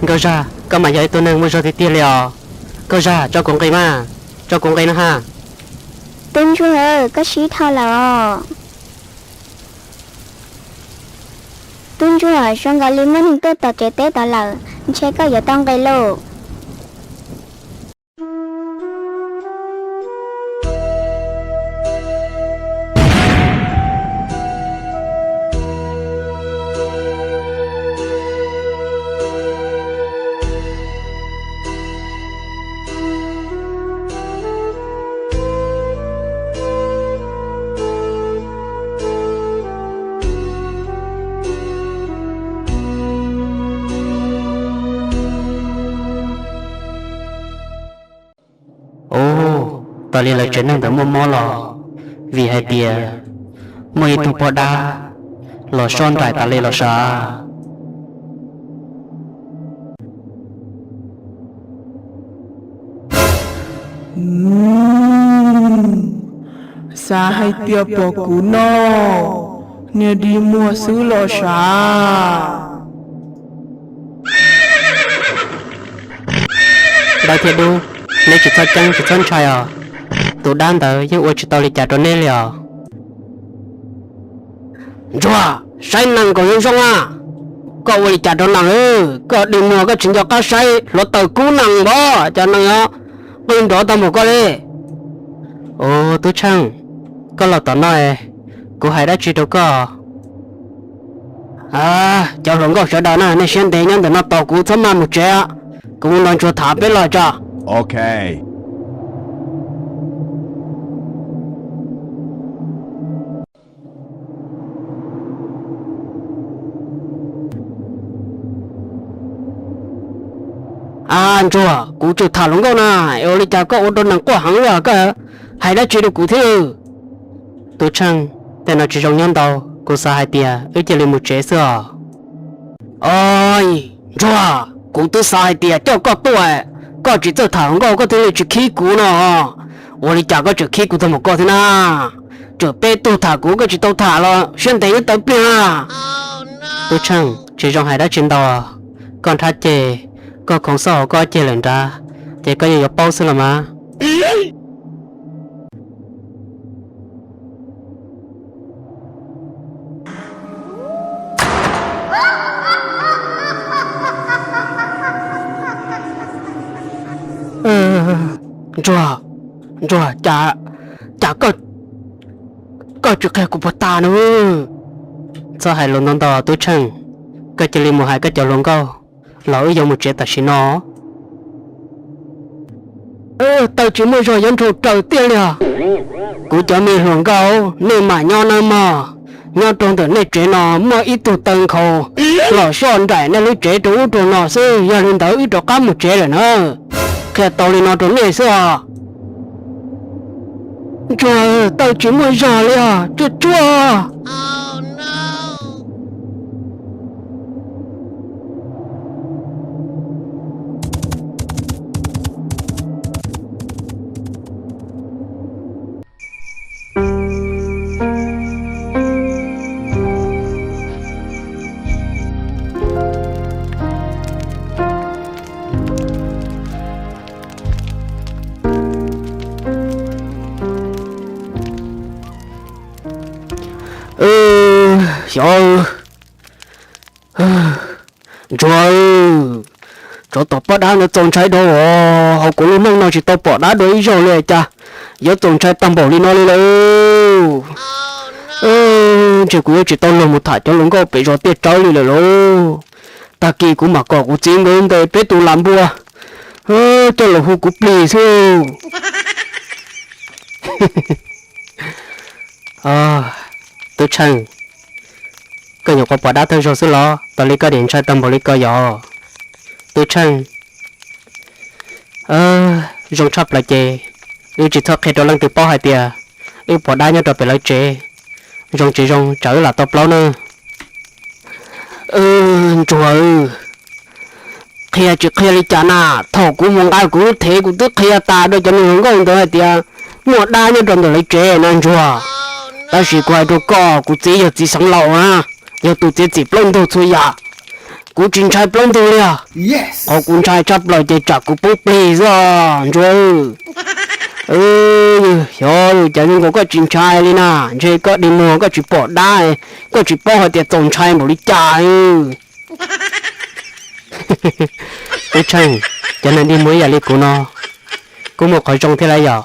Nkauj Zaj, koj mas yog ib tug neeg muaj zog tiag tiag li os. Nkauj Zaj, tso kuv nqis mas, tso kuv nqis no ha. Tub ntsuag, koj sib dhau lawm os. Tub ntsuag, zoo nkaus li muaj neeg tuaj tom tsev teb tod lawm, ntshe koj yuav tau nqis lauj. Ub, tas li lawv tsev neeg ntawd muaj mob los vim hais tias muaj ib tug poj dab los soj nraim tas li los sav. Xav hais tias pom kuv no, niag dig muag xwb los sav. Npawg thiab dub, neb tsis txhob ceeb tsis txhob ntshai os. Tus dab ntawd yeej ua tsis tau li cas rau neb li os. Ntsuag, saib nees kom zoo zoo a. Koj ua li cas rau nees? Koj dig muag koj tsis nco qab saib hluav taws kub nees npov, cov nees qw nrov tag npaum koj li. Ub, Tub Tsheej, koj los tom no es kuv hais dab tsi rau koj? Cov hluas nkauj sawv daws na, nej siab ntev nyob ntawm no tos kuv, txhob maj mus tsev. Kuv mus nrog Ntsuag tham peb los tso. A Ntsuag, kuv tseem tham hluas nkauj na, es ua li cas koj ua rau nees quaj heev ua koj hais dab tsi rau kuv thiab? Tub Tsheej, tej no tsis zoo nyob ntau, kuv xav hais tias wb cia li mus tsev xwb os. Oj, Ntsuag, kuv twb xav hais tias coj koj tuaj, koj tsis txawj tham hluas nkauj koj thiaj li tsis khib kuv no. Ua li cas koj tseem khib kuv tag npaum koj thiab na? Tseem peb tug tham kuv koj tsis tau tham los siab ntev nyob tawv pliag. Tub Tsheej, tsis zoo hais dab tsi ntau, koj nrhab ceg, koj khoov xauj hauv koj ceg lawm nrad, ces koj yeej yuav paub xwb los mas. Ntsuag, Ntsuag, cas koj tsis qhia kuv puas tas na? Txhob hais lus ntau ntau Tub Tsheej, koj cia li mus hais koj cov hluas nkauj los wb yuav mus tsev tam sim no. Taw tsis muaj zog yuav nrhau raws tiag li os. Kuv cov me hluas nkauj, nej mam nyob nawb mog. Nyob rau ntawm nej tsev no muaj ib tug taw nkhaus los soj nraim nej lub tsev rau ub rau no xwb, yog li ntawd wb rov qab mus tsev lawm na. Qhia tau li no rau nej xwb os. Ntsuag, taw tsis muaj zog li os, tsuag tsuag. Xyov, Ntsuag, tsov tom poj dab ntawd txaus ntshai dhau os, hauv kuv lub neej no tsis tau pom dab dua ib zaug li cas yuav txaus ntshai tag npaum li no li lauj. Ntshe kuv yuav tsis tau luag mus tham cov hluas nkauj pem zos Tiaj Tsawb li lawm lauj. Tag kis kuv mam kom kuv txiv nkawd ntes peb tus lam npua coj los hu kuv plig xwb. Tub Tsheej, koj nyuam qhuav pom dab thawj zaug xwb los tas li koj niaj ntshai tag npaum li ko yog? Tub Tsheej, zoo tshaj plaws ces wb tsis txhob qhia rau leej twg paub hais tias wb pom dab nyob rau pem lawv tsev. Zoo tsis zoo tsam wb lam tau plaub na. Ntsuag, qhia tsis qhia li cas na, thaum kuv mus nqa kuv lub thev kuv twb qhia tas rau cov niag hluas nkauj ntawd hais tias muaj dab nyob rau ntawm lawv tsev na Ntsuag. Tab sis kuv hais rau koj, kuv txiv yog txiv xeev laus na, yog tus txiav txim plaub ntug txhua yam. Kuv tsis ntshai plaub ntug li os. Qhov kuv ntshai tshaj plaws ces tsam kuv poob plig xwb os Ntsuag. Xyov, cas zoo nkaus koj tsis ntshai li na, ntshe koj dig muag koj tsis pom dab, koj tsis paub hais tias txaus ntshai npaum li cas. Tub Tsheej, cov neeg dig muag ib yam li kuv no, kuj muaj qhov zoo thiab lauj yom.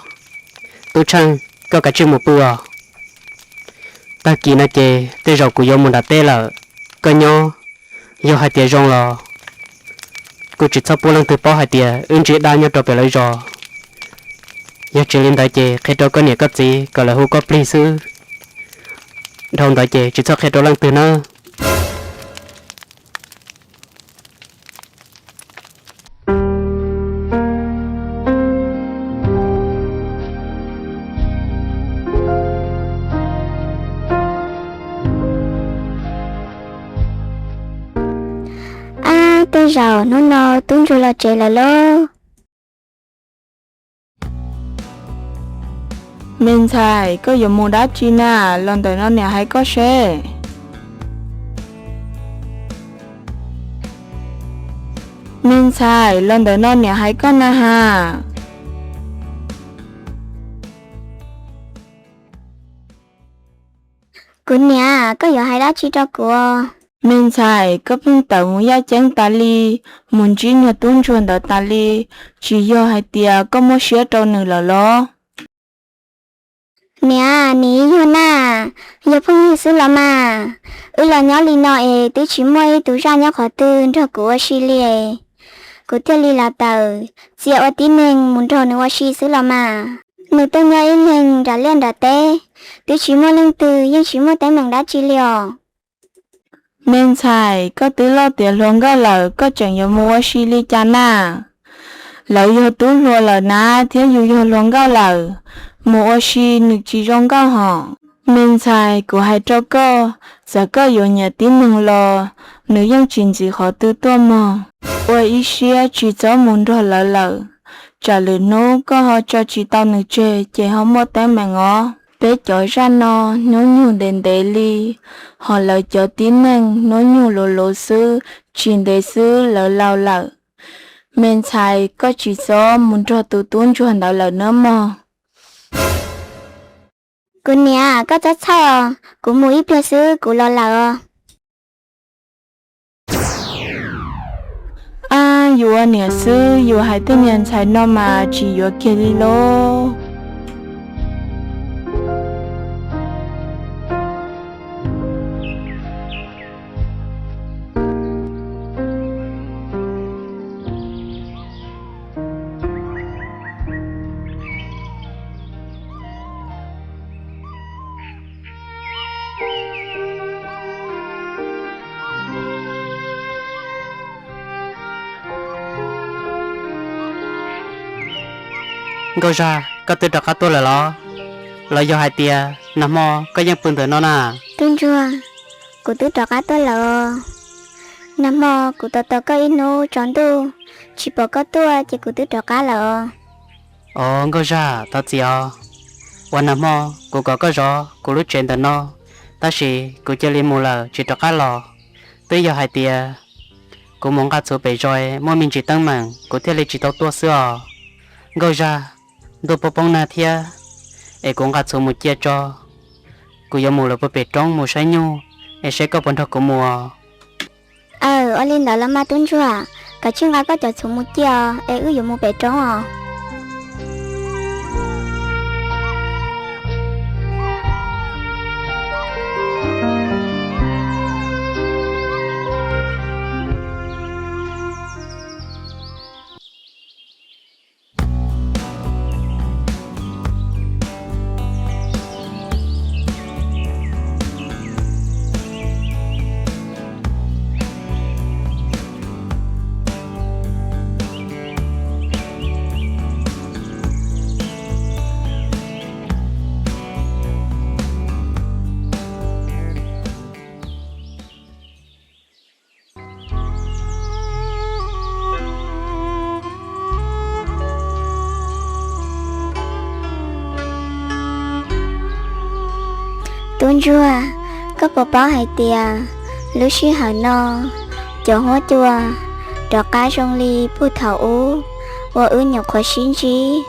Tub Tsheej, koj kav tsij mus pw os. Tag kis no ces tej zaum kuv yuav mus nram teb lawm, koj nyob. Yog hais tias zoo los kuj tsis txhob pub leej twg paub hais tias wb ntsib dab nyob rau pem lawv zos. Yog tsis li ntawd ces qhia rau koj niam koj txiv kom lawv hu koj plig xwb. Dhau ntawd ces tsis txhob qhia rau leej twg nawb. Ab, tej zaum hnub no tub ntsuag los tsev lawm lauj. Me ntxhais, koj yuav mus dab tsi na? Los ntawm no niam hais koj seb. Me ntxhais, los ntawm no niam hais koj na has. Kuv niam, koj yuav hais dab tsi rau kuv? Me ntxhais, koj pheej tawm mus yaj ceeb tas li, mus ntsib niag tub ntsuag ntawd tas li, tsis yog hais tias koj muab siab rau nws lawm los? Niam, nws yog na, yog phooj ywg xwb los mas. Wb los nyob li no es twb tsis muaj ib tug zaj nyob qhov twg nrog kuv ua si li. Kuv thiaj li los tawm txia ua tib neeg mus nrog nws ua si xwb los mas. Nws tuaj nyob ib leeg nram liaj nram teb, twb tsis muaj leej twg, yeej tsis muaj teeb meem dab tsi li os. Me ntxhais, koj twb loj tiav hluas nkauj lawm, koj tseem yuav mus ua si li cas na? Lawv yog tub hluas lawm na, thiab yus yog hluas nkauj lawm, mus ua si nws tsis zoo nkauj hos. Me ntxhais, kuv hais rau koj, txawm koj yuav nyiam tib neeg los nws yeej tsis ntxiv qhov twg tuaj mog. Ua ib siab tsis txhob mus nrog lawv lawm, tsam lwm hnub koj ho tso tsis tau nws tseg ces ho muaj teeb meem os. Peb cov zaj no hnub nyoog ntev ntev li, hos lawv cov tib neeg hnub nyoog luv luv xwb, tsis ntev xwb lawv laus lawm. Me ntxhais, koj tsis txhob mus nrog tus tub ntsuag ntawd lawm nawb mog. Kuv niam, koj txhob txhawj os, kuv mus ib pliag xwb kuv los lawm os. Ab, yus ua niam xwb yus hais tej niag ntxhais no mas tsis yuav kiag li lauj. Nkauj Zag, koj twb rov qab tuaj lawm los? Los yog hais tias nag hmo koj yeej pw ntawm no na? Tub Ntsuag, kuv twb rov qab tuaj lawm os. Nag hmo kuv tos tos koj ib hnub tsaus ntuj, tsis pom koj tuaj ces kuv twb rov qab lawm os. Os Nkauj Zag, thov txim os. Uas nag hmo kuv kom koj zov kuv lub tsev ntawm no, tab sis kuv cia li mus lawm tsis rov qab los. Twb yog hais tias kuv mus nqa txhuv pem zos muaj me ntsis teeb meem kuv thiaj li tsis tau tuaj xwb os. Nkauj Zag, ntuj poob poob nag thiab, es kuv nqa txhuv mus cia tso. Kuv yuav mus lawm puag pem roob mus saib nyuj, es seb koj puas nrog kuv mus os. Aw, ua li ntawd los mas Tub Ntsuag, kav tsij nqa koj cov txhuv mus cia os, es wb yuav mus pem roob os. Tub Ntsuag, koj puas paub hais tias lub sij hawm no Cov huab cua rov qab zoo li puag thaum ub uas wb nyuam qhuav sib ntsib,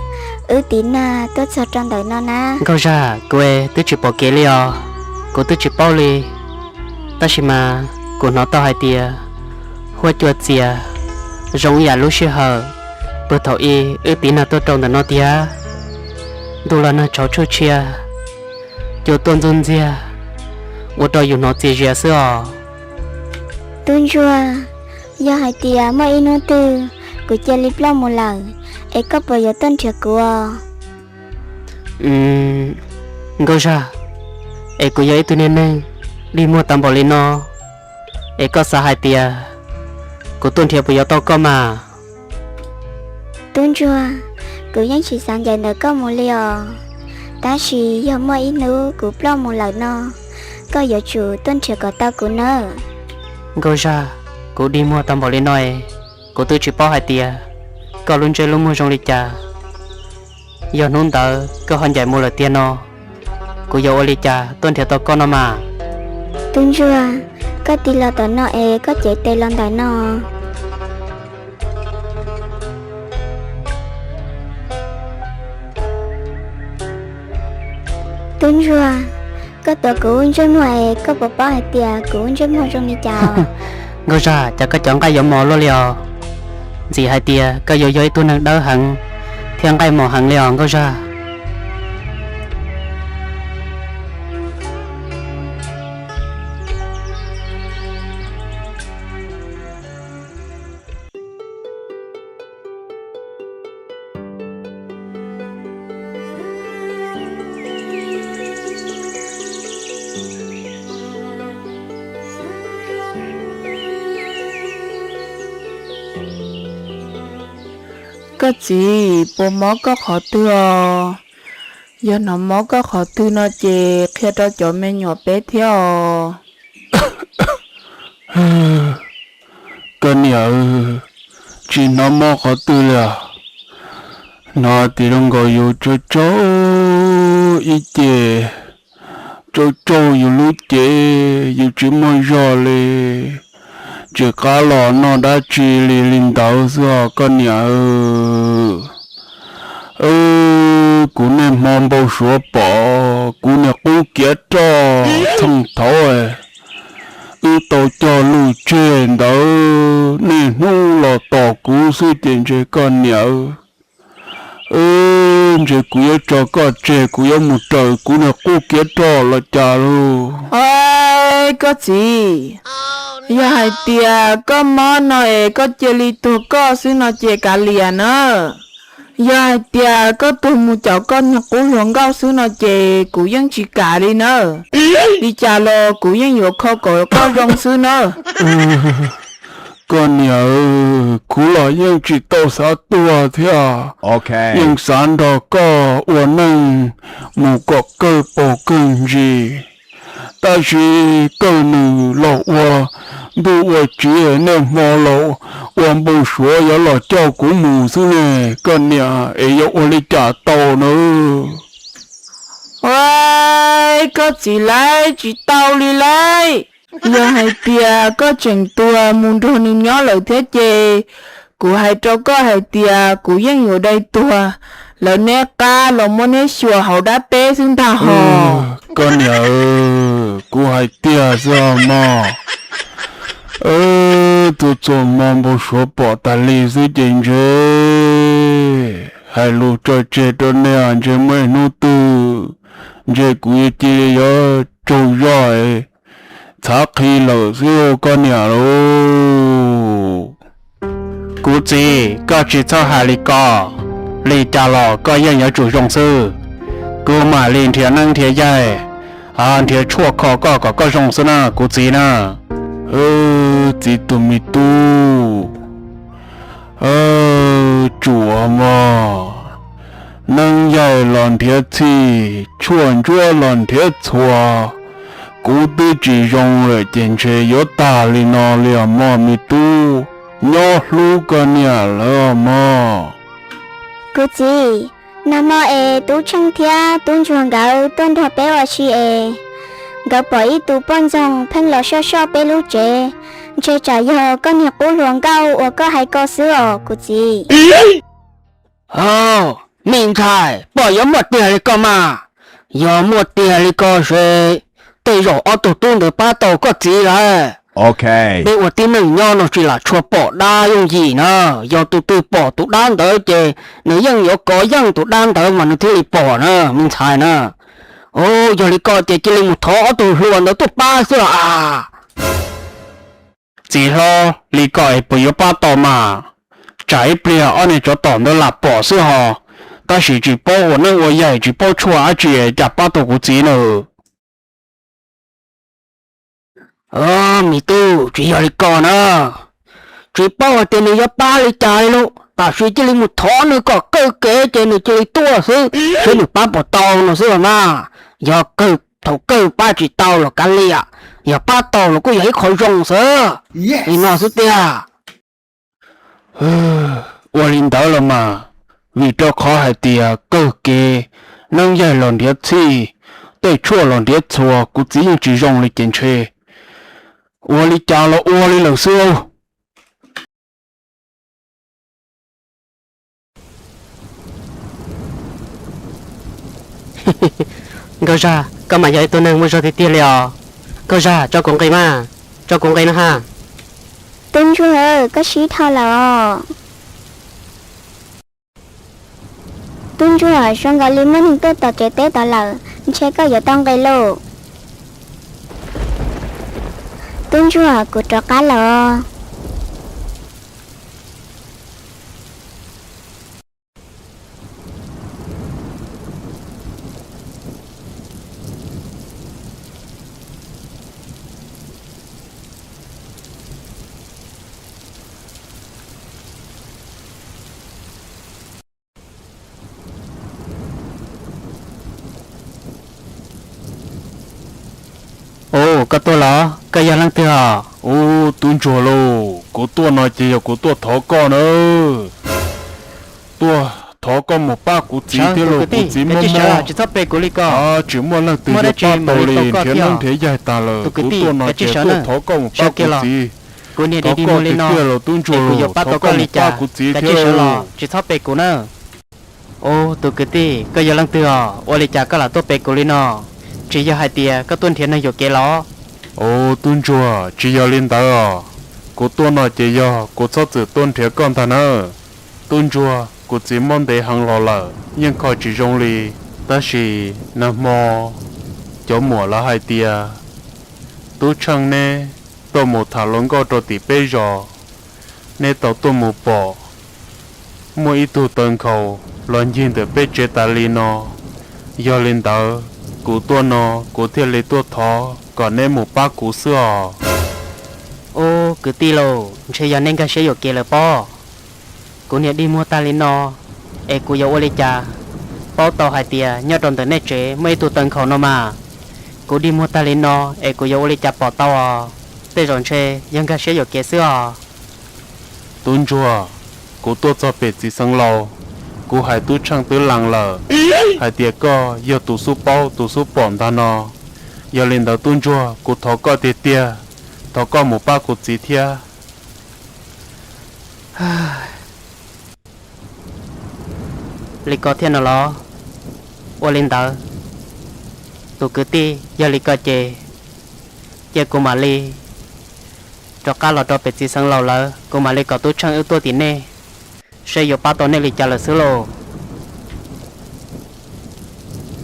wb tiv nag tuaj txog rau ntawm no na. Nkauj Zaj, kuv twb tsis pom kev li os, kuv twb tsis paub li. Tab sis mas kuv hnov tau hais tias huab cua txias zoo ib yam lub sij hawm puag thaum ub wb tiv nag tuaj rau ntawm no tiag. Ntuj los nag tshauv tshuaj tshia, cua tuaj ntxub ntxiag, ua rau yus hnov txias zias xwb os. Tub Ntsuag, yog hais tias muaj ib hnub twg kuv cia li ploj mus lawm, es koj puas yuav tuaj nrhiav kuv os? Nkauj Zaj, es kuv yog ib tug niag neeg dig muag tau npaum li no, es koj xav hais tias kuv tuaj nrhiav puas yuav tau koj mas? Tub Ntsuag, kuv yeej tsis xav ncaim ntawm koj mus li os, tab sis yog muaj ib hnub kuv ploj mus lawm no, koj yuav tsum tuaj nrhiav kom tau kuv nawb. Nkauj Zaj, kuv dig muag tau npaum li no es, kuv twb tsis paub hais tias koj lub ntsej lub muag zoo li cas. Yog hnub ntawd koj ho ncaim mus lawm tiag no, kuv yuav ua li cas tuaj nrhiav tau koj no mas? Tub Ntsuag, koj tig los tom no es koj cev tes los ntawm no. Tub Ntsuag, koj tuav kuv lub ntsej muag es koj puas paub hais tias kuv lub ntsej muag zoo li cas? Nkauj Zaj, cas koj cov nqaij yuav mos luaj li os? Ntxim hais tias koj yuav yog ib tug neeg dawb heev thiab nqaij mos heev li os Nkauj Zaj. Koj txiv, puas mob koj qhov twg os? Yog hnov mob koj qhov twg no ces qhia rau cov me nyuam peb thiab os. Koj niam, tsis hnov mob qhov twg li os. Hnov tias zoo nkaus yus tsaug tsaug ib ce, tsaug tsaug yus lub cev, yus tsis muaj zog li, tsis qab los noj dab tsi li li ntawd xwb os koj niam. Kuv niaj hmo npau suav pom kuv niag qub kiav roj txheej thaud wb tau cog lus tseg ntawd niaj hnub los tos kuv xwb ces ntshe koj niam, ntshe kuv yuav tso koj tseg, kuv yuav mus raws kuv niag qub kiav roj los cas lauj. Koj txiv, yog hais tias koj mob no es koj cia li tuag koj xwb no ces kav liam na. Yog hais tias koj tuag mus caum koj niag qub hluas nkauj xwb no ces kuv yeej tsis kam li na. Li cas los kuv yeej yuav kho kom koj zoo xwb na. Koj niam, kuv los yeej tsis tau xav tuag thiab, yeej xav nrog koj ua neej mus kom kawg paug kawg ntsis. Tab sis kawg nws los ua ntuj ua tswv niaj hmo los ua npau suav yuav los coj kuv mus xwb ne, koj niam es yuav ua li cas tau na. Koj txiv lauj, tsis tau li lauj. Yog hais tias koj tseem tuag mus nrog nws nyob lawm thiab ces kuv hais rau koj hais tias kuv yeej yuav dai tuag, lawv neb qab los muab neb xyuas hauv dab teb xwb ntag hos. Koj niam, kuv hais tiag xwb mog. Tuaj txog hmo npau suav pom tas li xwb ces ntshe hais lus tso tseg rau nej, ntshe muaj ib hnub twg ntshe kuv yuav cia li yuav tsaug zog txhav qhi lawm xwb koj niam lauj. Kuv txiv, koj tsis txhob hais li ko, li cas los koj yeej yuav tsum zoo xwb. Kuv mam li nrhiav neeb nrhiav yaig, nrhiav tshuaj kho koj kom koj zoo xwb na kuv txiv na. Txiv tus me tub, tsuas mog, neeb yaig los nrhiav txhij, tshuaj ntsuab los nrhiav txhua, kuv twb tsis zoo lawm ces ntshe yuav tag li no li os mog me tub, nyob hlub koj niam lawm os mog. Kuv txiv, nag hmo es tub Tsheej thiab tub Ntsuag nkawd tuaj nrog peb ua si es nkawd pom ib tug poj ntxoog pheej los soj soj peb lub tsev, Ntshe tsam yog koj niag qub hluas nkauj uas koj hais ko xwb os kuv txiv. Au, me ntxhais, pom yuav muaj tiag li ko mas. Yog muaj tiag li ko ces tej zaum ob tug tub ntawd pab tau koj txiv lawm. Peb ua tib neeg nyob no tsis lam tshua pom dab yooj yim na. Yog tus twg pom tus dab ntawd ces nws yeej yuav kov yeej tus dab ntawd mas nws thiaj li pom na, me ntxhais na. Au, yog li ko ces cia li mus thov ob tug hluas ntawd tuaj pab xwb los as. Txiv hlob, li ko es puas yuav pab tau mas? Tsam ib pliag ob niag tsov tom ntawd lam pom xwb hos, tab sis tsis paub ua neeb ua yaig tsis paub tshuaj dab tsi cas pab tau kuv txiv na. Me tub, tsis yog li ko na. Tsis paub hais tias nws yuav pab li cas li lauj, tam sim cia li mus thov nws kom kawg kev ces nws cia li tuaj xwb, seb nws pab puas tau no xwb los mas. Yog kawg, thaum kawg pab tsis tau los kav liam, yog pab tau los kuj yog ib qho zoo xwb. Li no xwb tiag. Ua li ntawd los mas, vim rau qhov hais tias kawg kev, neeb yaig los nrhiav txhij, tej tshuaj los nrhiav txhua, kuv txiv yeej tsis zoo li ces ntshe ua li cas los ua li lawm xwb. Nkauj Zaj, koj mas yog ib tug neeg muaj zog tiag tiag li os. Nkauj Zaj, tso kuv nqis mas, tso kuv nqis no ha. Tub ntsuag, koj sib dhau lawm os. Tub ntsuag, zoo nkaus li muaj neeg tuaj tom tsev teb tod lawm, ntshe koj yuav tau nqis lauj. Tub ntsuag, kuv rov qab los. Ub, koj tuaj los? Koj yog leej twg os? Ub, tub ntsuag lauj, kuv tuaj no ces yog kuv tuaj thov koj na. Tuaj thov koj mus pab kuv txiv thiab lauj, kuv txiv mob mob, tsis muaj leej twg yuav pab tau li, nrhiav neeb nrhiav yaig tag lawm. Kuv tuaj no ces tuaj thov koj mus pab kuv txiv. Thov koj tiag tiag los tub ntsuag, thov koj mus pab kuv txiv thiab lauj. Ub, tus kwv tij, koj yog leej twg os? Ua li cas koj lam tuaj pe kuv li no? Tsis yog hais tias koj tuaj nrhiav neeg yuam kev los? Ub, tub ntsuag, tsis yog li ntawd os. Kuv tuaj no ces yog kuv txhob txwm tuaj nrhiav koj ntag nawb. Tub ntsuag, kuv txiv mob ntev heev los lawm, yeej kho tsis zoo li. Tab sis nag hmo cov muam lawv hais tias Tub Tsheej neb tuaj mus tham hluas nkauj rau tim peb zos, neb tau tuaj mus pom muaj ib tug taw nkhaus los ncig ntawm peb tsev tas li no. Yog li ntawd, kuv tuaj no kuv thiaj li tuaj thov kom neb mus pab kuv xwb os. Ub, kwv tij lauj, ntshe yog nej nkag siab yuam kev lawm pob. Kuv niag dig muag tag li no, es kuv yuav ua li cas paub tau hais tias nyob rau ntawm nej tsev muaj ib tug taw nkhaus no mas? Kuv dig muag tag li no es kuv yuav ua li cas pom tau os? Tej zaum ntshe yog nkag siab yuam kev xwb os. Tub ntsuag, kuv tuaj txog pem txiv xeev laus, kuv hais Tub Tsheej twb lees lawm, hais tias koj yog tus xub paub tus xub pom ntag no. Yog li ntawd tub ntsuag, kuv thov koj tiag tiag, thov koj mus pab kuv txiv thiab. Li ko thiab no los? Ua li ntawd, tus kwv tij, yog li ko ces cia kuv mam li rov qab los rau pem txiv xeev laus lawv, kuv mam li kom Tub Tsheej wb tuaj tim nej, seb yuav pab tau nej li cas lawm xwb lauj.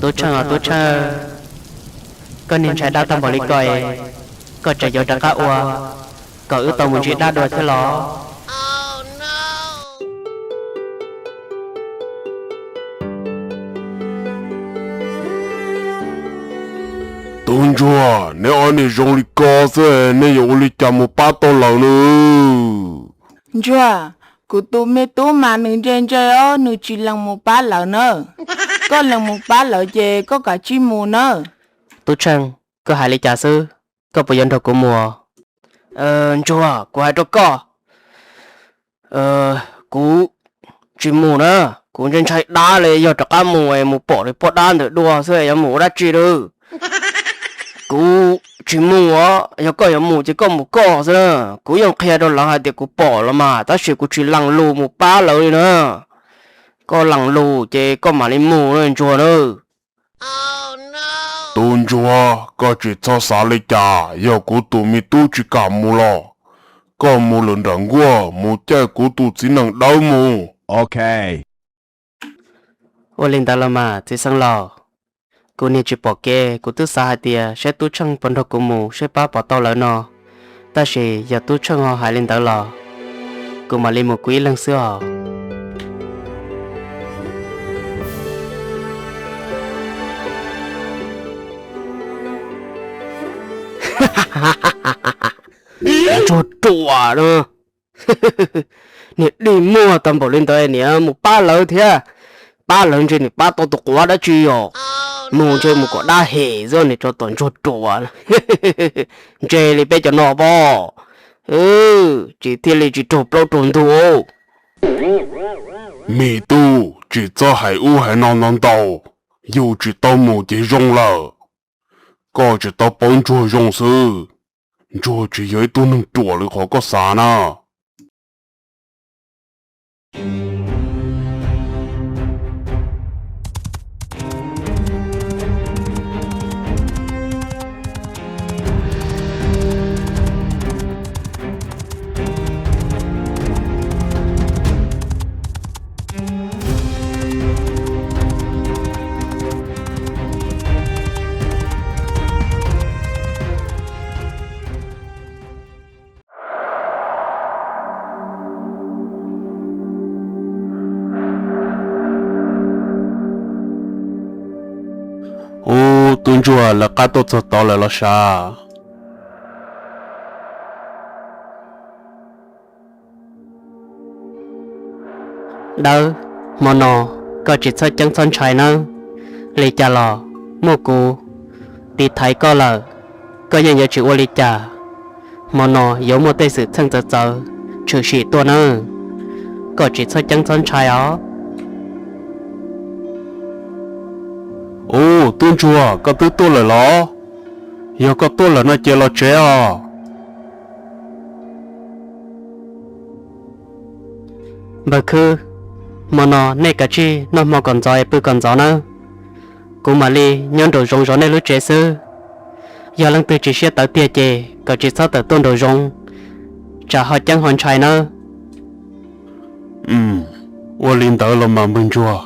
Tub Tsheej os Tub Tsheej, koj niag ntshai dab tag npaum li ko es, koj tseem yuav rov qab ua kom wb tau mus ntsib dab dua thiab los? Tub ntsuag, neb ob niag zoo li ko xwb, nej yuav ua li cas mus pab tau lawv na? Ntsuag, kuv tus me tub mas nws ntse ntse os, nws tsis lees mus pab lawv na. Koj lees mus pab lawv ces koj kav tsij mus na. Tub Tsheej, koj hais li cas xwb? Koj puas yuav nrog kuv mus? Ntsuag, kuv hais rau koj, kuv tsis mus na. Kuv ntshai ntshai dab li, yog rov qab mus es mus pom li poj dab ntawm dua xwb, yuav mus ua dab tsi lawm? Kuv tsis mus os, yog koj yuav mus ces koj mus koj xwb na. Kuv yeej qhia rau lawv hais tias kuv pom los mas, tab sis kuv tsis lees lus mus pab lawv li na. Koj lees lus ces koj mam li mus na ntsuag na. Tub ntsuag, koj tsis txhob xav li cas, yog kuv tus me tub tsis kam mus los, koj mus lawm nram nkuaj mus caij kuv tus txiv nees dawb mus. Ua li ntawd los mas txiv xeev laus, kuv niag tsis pom kev, kuv twb xav hais tias saib tub Tsheej puas nrog kuv mus seb pab puas tau lawv no, tab sis yog tub Tsheej ho hais li ntawd los kuv mam li mus kuv ib leeg xwb os. Ntsuag ruam no, niag dig muag tau npaum li ntawd niam mus pab lawv thiab, pab lawv ntshe niam pab tau tus quav dab tsi os, mus ntshe mus kom dab hem xwb niam tso tom ntsuag ruam. Ntse li peb cov no pob, tsis thiaj li tsis raug plaub raug ntug. Me tub, tsis txhob hais ub hais no ntau ntau, yus tsis tau mus ces zoo lawm. Koj tsis tau paub ntsuag zoo xwb, ntsuag tsis yog ib tug neeg ruam li qhov koj xav na. Ub, tub ntsuag lawv qab tuaj txog tod lawm los sav? Dawb, hmo no koj tsis txhob ceeb txhob ntshai nawb. Li cas los muaj kuv tiv thaiv koj lawm, koj yeej yuav tsis ua li cas. Hmo no yuav muaj tej xwm txheej txawv txawv tshwm sim tuaj nawb, koj tsis txhob ceeb txhob ntshai os. Ub, tub ntsuag, koj twb tuaj lawm los? Yog koj tuaj lawm no ces los tsev os. Npawg Khwb, hmo no nej kav tsij noj hmo kom ntxov es pw kom ntxov nawb. Kuv mam li nyob nraum zoov zov nej lub tsev xwb. Yog leej twg tsis siab tawv tiag ces kom tsis txhob tawm tuaj nraum zoov, tsam ho ceeb ho ntshai nawb. Ua li ntawd los mas npawg ntsuag.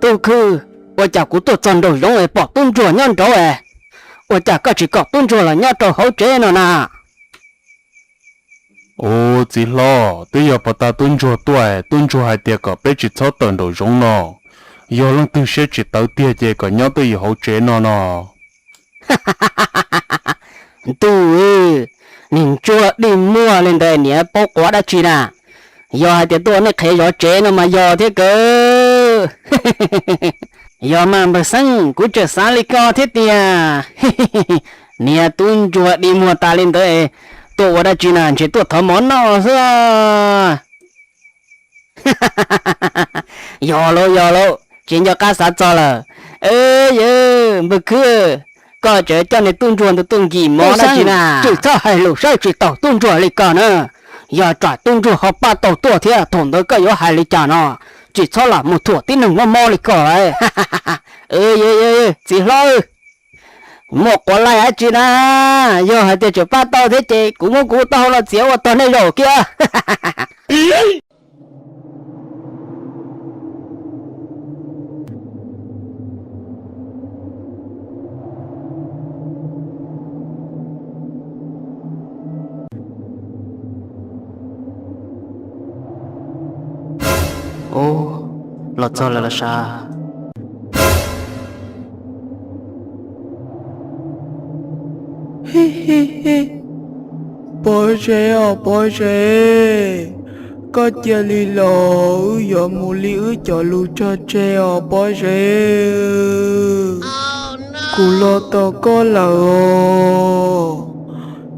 Tub Khwb, ua cas kuv tuaj txog nraum zoov es pom tub ntsuag nyob nraud es? Ua cas koj tsis kom tub ntsuag los nyob rau hauv tsev no na? Ub, txiv hlob, twb yog puag ta tub ntsuag tuaj es tub ntsuag hais tias kom peb tsis txhob tawm nraum zoov no, yog leej twg siab tsis tawv tiag ces kom nyob twj ywm hauv tsev no no. Ntuj, niag ntsuag dig muag li ntawd niam paub quav dab tsi na? Yog hais tias tuaj ua nej qhev zov tsev no mas yog thiab kawg. Yog mas npawg Xeeb, kuv tseem xav li ko thiab tiag. Niag tub ntsuag dig muag tas li ntawd, tuaj ua dab tsi na, ntshe tuaj thov mov noj xwb. Yog lauj, yog lauj, tsis nco qab xav txog lawm. Yawg npawg Khwb, koj tseem coj niag tub ntsuag ntawd tuaj nkim mov dab tsi na? Tsis txhob hais lus saib tsis taus tub ntsuag li ko na. Yog tsam tub ntsuag ho pab tau tuaj thiab thaum ntawd koj yuav hais li cas no? Tsis txhob lam mus thuam tib neeg mob mob li ko lawm. Txiv hlob, muaj quav laij dab tsi na? Yog hais tias tseem pab tau thiab ces kuv muab kuv taub hau los txiav ua tog nej zaum kiag. Ub, los txog lawm los sav? Hi hi hi, pov tsev os pov tsev, Koj cia li los, wb yuav mus li wb cov lus tso tseg os Pob Zeb. Kuv los tos koj lawm os.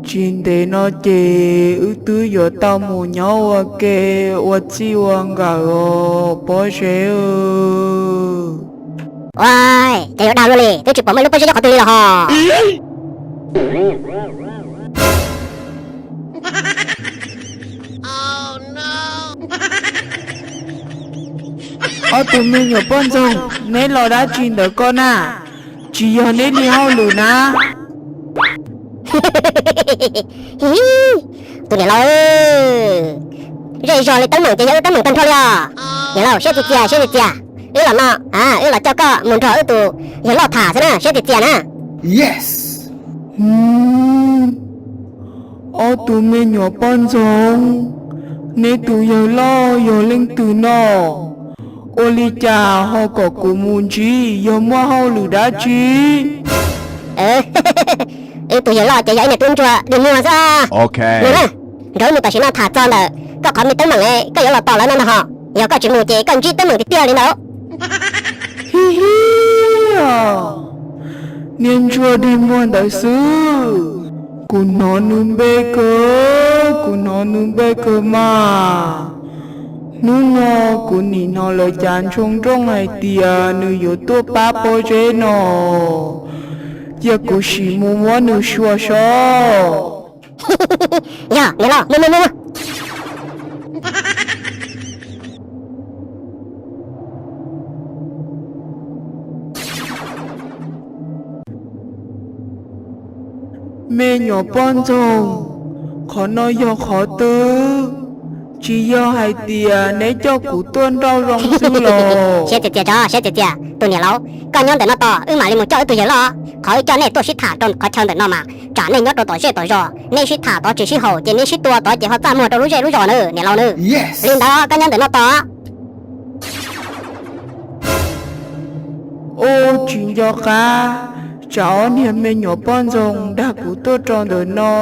Tsis ntev no ces wb twb yuav tau mus nyob ua ke ua txij ua nkawm os Pob Zeb. Ua, cas yuav dag luaj li, twb tsis pom muaj ib lub pob zeb nyob qhov twg li los hos. Ob tug me nyuam poj ntxoog, neb los dab tsi ntawm ko na? Tsis yog neb li hauj lwm na? Tus niam laus, zej zog li teeb meem ces yog wb teeb meem tag nrho li os. Niam laus, siab txias txias, siab txias txias. Wb los no, wb los coj koj mus nrog wb tus yawg loj tham xwb na, siab txias txias na. Ob tug me nyuam poj ntxoog, neb tus yawg loj yog leej twg no? Ua li cas ho kom kuv mus ntsib, yog muaj hauj lwm dab tsi? Wb tus yawg loj ces yog ib niag tub ntsuag dig muag xwb. Mus na, nrog wb mus tam sim no tham txog ntawm koj qhov me teeb meem, koj yuav los tos lawv no ntag hos. Yog koj tsis mus ces koj ntsib teeb meem tiag tiag li ntawd. Hi hi, niag ntsuag dig muag ntawd xwb, kuv hnov nws npe kawg, kuv hnov nws npe kawg mas. Hnub no kuv nim hnov lawv cav ntsoog nrooj hais tias nws yuav tuaj pab Pob Zeb no, cia kuv sim mus muab nws xyuas sob. Yog, niam laus, mus mus mus. Me nyuam poj ntxoog, qhov no yog qhov twg? Tsis yog hais tias neb coj kuv tuaj nrauj zoo xwb los? Siab txias txias tso, siab txias txias. Tus niam laus, koj nyob ntawm no tos, wb mam li mus coj wb tus yawg loj. Qhov wb coj nej tuaj sib tham rau qhov chaw ntawm no mas tsam nej nyob rau tom zej tom zos, neb sib tham tod tsis sib haum ces neb sib tua tod ces ho txaj muag rau lub zej lub zos na, niam laus na. Li ntawd koj nyob ntawm no tos. Ub, tsis nco qab, tsam ob niag me nyuam poj ntxoog dag kuv tuaj rau ntawm no,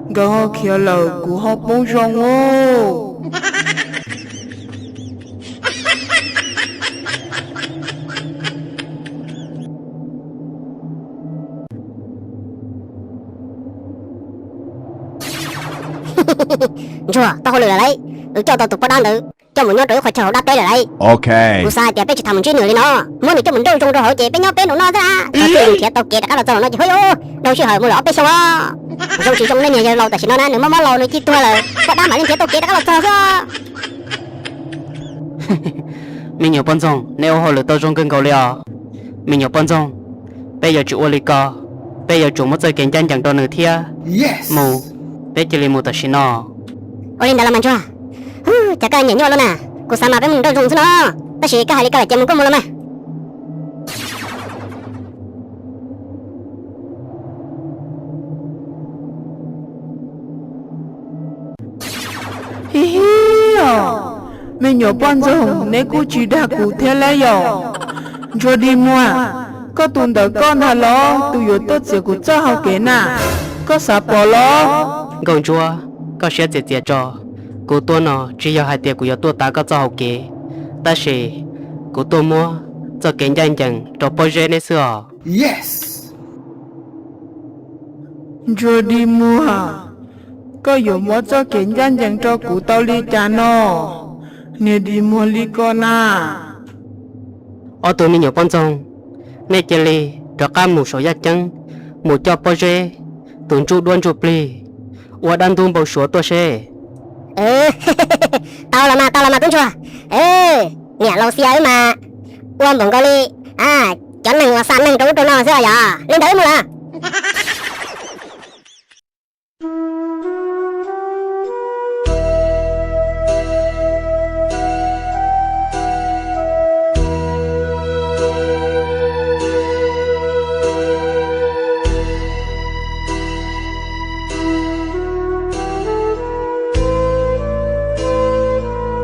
nkawd ho khiav lawm kuv ho poob zoo ub. Ntsuag, tau hauj lwm lawm lauj. Wb coj tau tus poj dab ntawd coj mus nyob rau ib qhov chaw hauv dab teb lawm lauj. Kuv xav hais tias peb tsis tham mus ntsib nws li no, muab nws coj mus nrauj zoo rau hauv ces peb nyob peb nraum no xwb. Thaum twg nws nrhiav tau kev rov qab los txog no ces hwj, dhau sij hawm mus lawm ob peb xyoo os. Zoo tsis zoo nej niag yawg laus tam sim no na, nws mob mob laus nws cia tuag lawm, poj dab mam li nrhiav tau kev rov qab los txog xwb. Me nyuam poj ntxoog, nej ua hauj lwm tau zoo kawg nkaus li os. Me nyuam poj ntxoog, peb yuav tsum ua li ko, peb yuav tsum muab txoj kev ncaj ncees rau nws thiab. Mus, peb cia li mus tam sim no. Ua li ntawd los mas ntsuag. Cas koj nyiam nyuaj luaj na, kuv xav mas peb mus nrauj zoo xwb no, tab sis koj hais li ko lawm ces mus kuj mus los mas. Hi hi os, me nyuam poj ntxoog, neb kuj tsis dag kuv thiab lauj yom. Ntsuag dig muag, koj tus ntawm koj ntag los tus yuav tuaj txiav kuv txoj hau kev na, koj xav pom los? Nkauj ntsuag, koj siab txias txias tso, kuv tuaj no tsis yog hais tias kuv yuav tuaj tav koj txoj hau kev, tab sis kuv tuaj muab txoj kev ncaj ncees rau pob zeb neb xwb os. Ntsuag dig muag, koj yuav muab txoj kev ncaj ncees rau kuv tau li cas no? Niag dig muag li ko na. Ob tug me nyuam poj ntxoog, nej cia li rov qab mus saum yaj ceeb, mus coj pob zeb tus ntsuj duab ntsuj plig ua dab ntub npau suav tuaj seb. Tau los mas, tau los mas tub ntsuag. Niam laus xias wb mas ua npaum nkaus li cov neeg uas xa neeg rau ub rau no xwb os yog. Li ntawd wb mus lawm.